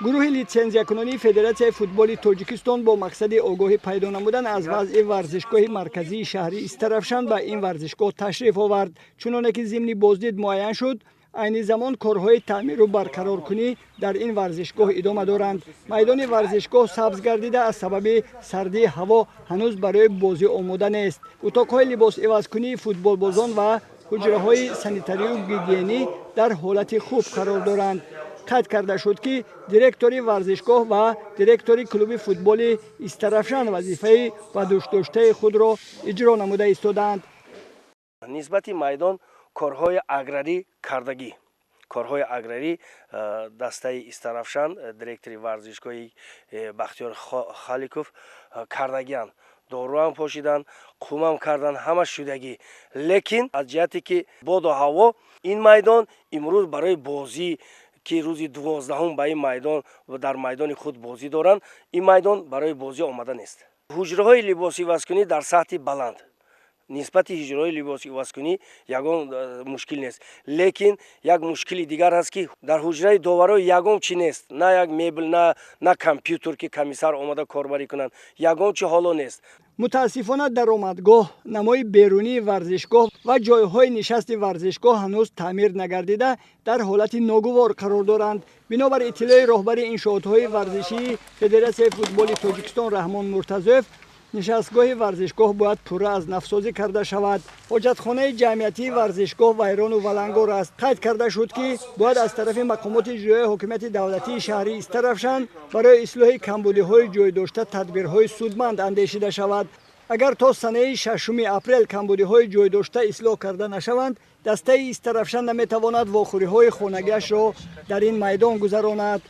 Гурӯҳи литсензиякунонии Федератсияи футболи Тоҷикистон бо мақсади огоҳӣ пайдо намудан аз вазъи варзишгоҳи марказии шаҳри Истаравшан ба ин варзишгоҳ ташриф овард. Чуноне ки зимни боздид муайян шуд, айни замон корҳои таъмиру барқароркунӣ дар ин варзишгоҳ идома доранд. Майдони варзишгоҳ сабз гардида, аз сабаби сардии ҳаво ҳанӯз барои бозӣ омода нест. Утоқҳои либосивазкунии футболбозон ва ҳуҷраҳои санитарию гигиенӣ дар ҳолати хуб қарор доранд. Қайд карда шуд, ки директори варзишгоҳ ва директори клуби футболи Истаравшан вазифаи ба дӯшдоштаи худро иҷро намуда истодаанд. Нисбати майдон корҳои аграрӣ кардагӣ, корҳои аграрӣ дастаи Истаравшан, директори варзишгоҳи Бахтиёр Халиков кардагианд. Доруам пошидан, қумам кардан, ҳама шудагӣ. Лекин аз ҷиҳате ки боду ҳаво, ин майдон имрӯз барои бозӣ, ки рӯзи 12-ум ба ин майдон, дар майдони худ бозӣ доранд, ин майдон барои бозӣ омада нест. Ҳуҷраҳои либосивазкунӣ дар сатҳи баланд. Нисбати ҳуҷраҳои либосивазкунӣ ягон мушкил нест. Лекин як мушкили дигар ҳаст, ки дар ҳуҷраи доваро ягон чи нест, на як мебел, на компютер, ки комиссар омада корбарӣ кунанд, ягон чи ҳоло нест. Мутаассифона, даромадгоҳ, намои берунии варзишгоҳ ва ҷойҳои нишасти варзишгоҳ ҳанӯз таъмир нагардида, дар ҳолати ногувор қарор доранд. Бинобар иттилои роҳбари иншоотҳои варзишии Федератсияи футболи Тоҷикистон Раҳмон Муртазоев, нишастгоҳи варзишгоҳ бояд пурра аз навсозӣ карда шавад. Ҳоҷатхонаи ҷамъиятии варзишгоҳ вайрону валангор аст. Қайд карда шуд, ки бояд аз тарафи мақомоти иҷроияи ҳокимияти давлатии шаҳри Истаравшан барои ислоҳи камбудиҳои ҷойдошта тадбирҳои судманд андешида шавад. Агар то санаи 6 апрел камбудиҳои ҷойдошта ислоҳ карда нашаванд, дастаи Истаравшан наметавонад вохӯриҳои хонагиашро дар ин майдон гузаронад.